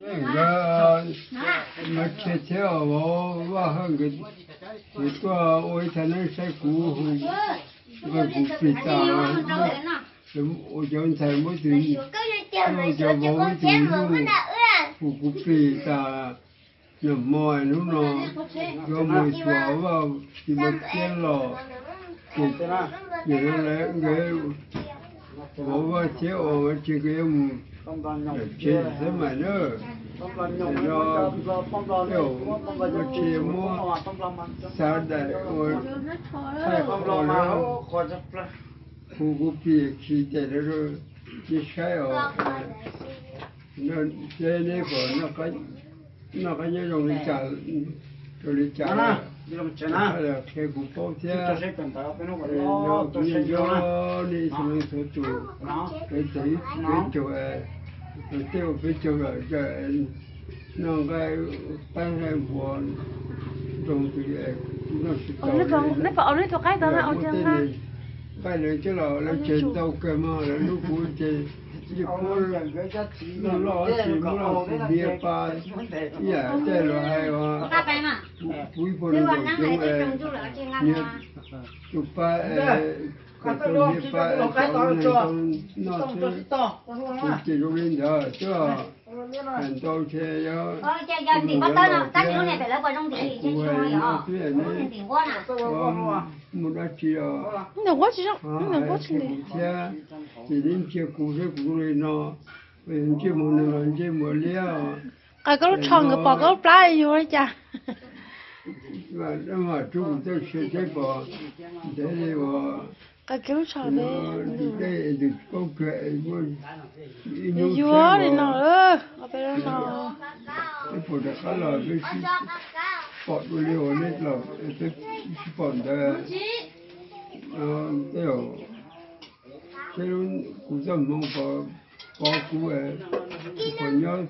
Nkawd mas tshia thiab vauv Vaj Hawj nkawd tuaj ua ib thaj neeb saib kuv, nqa kuv plig tas, ua cov ntxhais muab tus, ua cov vauv muab tus nyuj hu kuv plig tas. Nag hmo hnub no yuav mus xyuas Vaj Tis Mas Kiab los, ces nim no lawv nkawd vauv Vaj Thiab Os Tsis nkawd yuav mus tsev xwb mas na. No, Vaj Tsis muab xav daim ua thaij qhov lawv hu kuv plig khi tes lawv cia saib os. Seb neb puas noj qab nyob zoo li cas, rau li cas, qhia kuv paub thiab. Kuv yeej nco nej ib txhia leej txhua tus, peb txhua tus, peb caug, tej ua peb caug lawm, noj nqaij, qaib nqaij npua, nrog tus noj tsis tau, muab tej nqaij lawv coj los lawv tsev ntau kawg mog, lawv hlub kuv ces yeej puab loj loj tsis muab los kuv hniav pa ib yam tej lus hais os. Kuv ib puag leej tau coob es hniav, tus pa es kom tau hniav pa es tau noj xwb. Kuv ces zoo li ntawd xwb os. Hais ntau ces yog kuv hais no xwb, neb muaj dab tsi los hais kuv thiab, ces neb ntsia kuv saib kuv zoo li no, ntsej muag no los ntsej muag liab os. Qas koj lub tsho nkawd pom koj lub plab yuav li cas? Mas rub kuv txoj sia seb pom ntev li uas Qas kiag lub tsho ntawd. Tus dej tus paub kawg, ib hnub yuav li no, peb puas rov qab los peb sib pom dua li uas neb los peb sib pom ntawd. Tej zaum seb kuv txoj hmoov pov kuv, kuv puas nyob